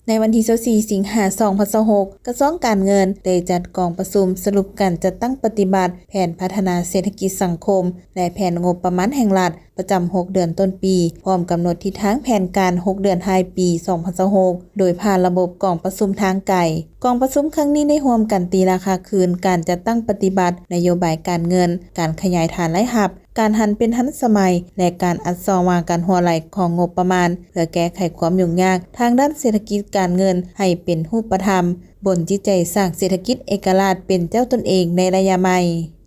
ໃນວັນທີຊາວສີ່ ສິງຫາ ສອງພັນຊາວຫົກ ກະຊວງການເງິນໄດ້ຈັດກອງປະຊຸມສະຫຼຸບການຈັດຕັ້ງປະຕິບັດແຜນພັດທະນາເສດຖະກິດສັງຄົມ ແລະ ແຜນງົບປະມານແຫ່ງລັດ ປະຈຳຫົກເດືອນຕົ້ນປີ, ພ້ອມກຳນົດທິດທາງແຜນການຫົກເດືອນທ້າຍປີ ສອງພັນຊາວຫົກ ໂດຍຜ່ານລະບົບກອງປະຊຸມທາງໄກ. ກອງປະຊຸມຄັ້ງນີ້ໄດ້ຮ່ວມກັນຕີລາຄາຄືນການຈັດຕັ້ງປະຕິບັດນະໂຍບາຍການເງິນ, ການຂະຫຍາຍຖານລາຍຮັບ, ການຫັນເປັນທັນສະໄໝ ແລະ ການອັດສອງວາງການຮົ່ວໄຫຼຂອງງົບປະມານ ເພື່ອແກ້ໄຂຄວາມຫຍຸ້ງຍາກທາງດ້ານເສດຖະກິດການເງິນໃຫ້ເປັນຮູບປະທຳ, ບົນຈິດໃຈສ້າງເສດຖະກິດເອກະລາດເປັນເຈົ້າຕົນເອງໃນໄລຍະໃໝ່.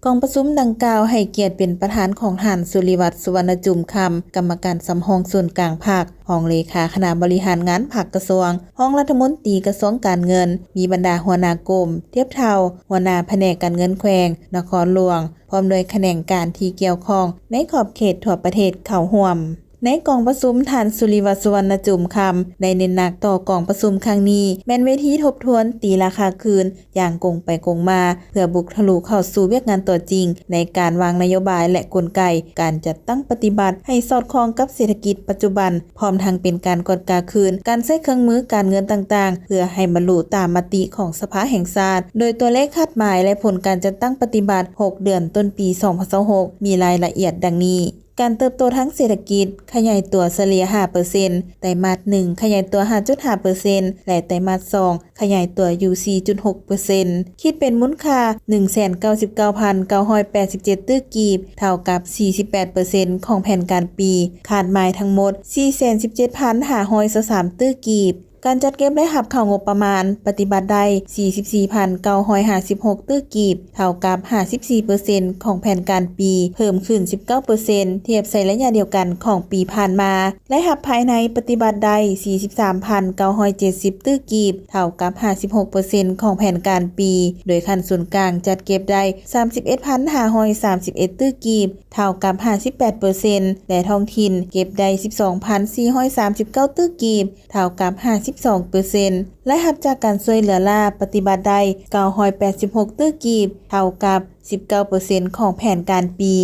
ກອງປະຊຸມດັ່ງກ່າວໃຫ້ກຽດເປັນປະທານຂອງທ່ານ ສຸລິວັດ ສຸວັນນະຈຸມຄຳ, ກຳມະການສຳຮອງສູນກາງພັກ, ຮອງເລຂາຄະນະບໍລິຫານງານພັກກະຊວງ, ຮອງລັດຖະມົນຕີກະຊວງການເງິນ, ມີບັນດາຫົວໜ້າກົມ, ທຽບເທົ່າ, ຫົວໜ້າພະແນກການເງິນແຂວງ, ນະຄອນຫຼວງ, ພ້ອມດ້ວຍຂະແໜງການທີ່ກ່ຽວຂ້ອງໃນຂອບເຂດທົ່ວປະເທດເຂົ້າຮ່ວມ. ໃນກອງປະຊຸມ, ທ່ານ ສຸລິວັດ ສຸວັນນະຈຸມຄຳ ໄດ້ເນັ້ນໜັກຕໍ່ກອງປະຊຸມຄັ້ງນີ້ ແມ່ນເວທີທົບທວນ, ຕີລາຄາຄືນຢ່າງກົງໄປກົງມາ ເພື່ອບຸກທະລຸເຂົ້າສູ່ວຽກງານຕົວຈິງ ໃນການວາງນະໂຍບາຍ ແລະ ກົນໄກການຈັດຕັ້ງປະຕິບັດໃຫ້ສອດຄ່ອງກັບເສດຖະກິດປັດຈຸບັນ, ພ້ອມທັງເປັນການກວດກາຄືນການໃຊ້ເຄື່ອງມືການເງິນຕ່າງໆ ເພື່ອໃຫ້ບັນລຸຕາມມະຕິຂອງສະພາແຫ່ງຊາດ, ໂດຍຕົວເລກຄາດໝາຍ ແລະ ຜົນການຈັດຕັ້ງປະຕິບັດຫົກເດືອນຕົ້ນປີ ສອງພັນຊາວຫົກ ມີລາຍລະອຽດດັ່ງນີ້. ການເຕີບໂຕທາງເສດຖະກິດ ຂະຫຍາຍຕົວສະເລ່ຍຫ້າເປີເຊັນ, ໄຕມາດໜຶ່ງ ຂະຫຍາຍຕົວຫ້າຈຸດຫ້າເປີເຊັນ ແລະ ໄຕມາດສອງ ຂະຫຍາຍຕົວຢູ່ສີ່ຈຸດຫົກເປີເຊັນ, ຄິດເປັນມູນຄ່າໜຶ່ງແສນເກົ້າສິບເກົ້າພັນເກົ້າຮ້ອຍແປດສິບເຈັດຕື້ກີບ, ເທົ່າກັບສີ່ສິບແປດເປີເຊັນຂອງແຜນການປີ, ຄາດໝາຍທັງໝົດສີ່ແສນສິບເຈັດພັນຫ້າຮ້ອຍຊາວສາມຕື້ກີບ. ການຈັດເກັບລາຍຮັບເຂົ້າງົບປະມານປະຕິບັດໄດ້ສີ່ສິບສີ່ພັນເກົ້າຮ້ອຍຫ້າສິບຫົກຕື້ກີບ, ເທົ່າກັບຫ້າສິບສີ່ເປີເຊັນຂອງແຜນການປີ, ເພີ່ມຂຶ້ນສິບເກົ້າເປີເຊັນ ທຽບໃສ່ໄລຍະດຽວກັນຂອງປີຜ່ານມາ. ລາຍຮັບພາຍໃນປະຕິບັດໄດ້ສີ່ສິບສາມພັນເກົ້າຮ້ອຍເຈັດສິບຕື້ກີບ, ເທົ່າກັບຫ້າສິບຫົກເປີເຊັນຂອງແຜນການປີ, ໂດຍຂັ້ນສູນກາງຈັດເກັບໄດ້ສາມສິບເອັດພັນຫ້າຮ້ອຍສາມສິບເອັດຕື້ກີບ, ເທົ່າກັບຫ້າສິບແປດເປີເຊັນ ແລະ ທ້ອງຖິ່ນເກັບໄດ້ສິບສອງພັນສີ່ຮ້ອຍສາມສິບເກົ້າຕື້ກີບ, ເທົ່າກັບຫ້າສິບສອງເປີເຊັນ. ລາຍຮັບຈາກການຊ່ວຍເຫຼືອລ້າປະຕິບັດໄດ້ເກົ້າຮ້ອຍແປດສິບຫົກຕື້ກີບ, ເທົ່າກັບສິບເກົ້າເປີເຊັນຂອງແຜນການປີ.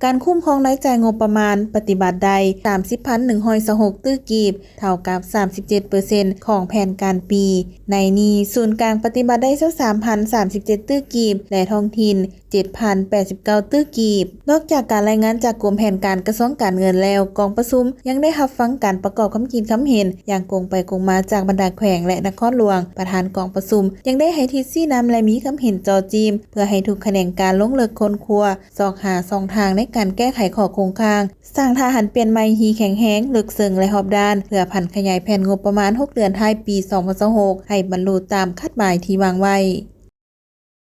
ການຄຸ້ມຄອງລາຍຈ່າຍງົບປະມານປະຕິບັດໄດ້ສາມສິບພັນໜຶ່ງຮ້ອຍຊາວຫົກຕື້ກີບ, ເທົ່າກັບສາມສິບເຈັດເປີເຊັນຂອງແຜນການປີ. ໃນນີ້, ສູນກາງປະຕິບັດໄດ້ຊາວສາມພັນສາມສິບເຈັດຕື້ກີບ ແລະ ທ້ອງຖິ່ນເຈັດພັນແປດສິບເກົ້າຕື້ກີບ. ນອກຈາກການລາຍງານຈາກກົມແຜນການກະຊວງການເງິນແລ້ວ, ກອງປະຊຸມຍັງໄດ້ຮັບຟັງການປະກອບຄຳຄິດຄຳເຫັນຢ່າງກົງໄປກົງມາຈາກບັນດາແຂວງ ແລະ ນະຄອນຫຼວງ. ປະທານກອງປະຊຸມຍັງໄດ້ໃຫ້ທິດຊີ້ນຳ ແລະ ມີຄຳເຫັນເຈາະຈີ່ມ ເພື່ອໃຫ້ທຸກຂະແໜງການລົງເລິກຄົ້ນຄວ້າ, ຊອກຫາຊ່ອງທາງໃນການແກ້ໄຂຂໍ້ຄົງຄ້າງ, ສ້າງທ່າຫັນປ່ຽນໃໝ່ທີ່ແຂງແຮງ, ເລິກເຊິ່ງ ແລະ ຮອບດ້ານ, ເພື່ອຜັນຂະຫຍາຍແຜນງົບປະມານຫົກເດືອນທ້າຍປີສອງພັນຊາວຫົກ ໃຫ້ບັນລຸຕາມຄາດໝາຍທີ່ວາງໄວ້.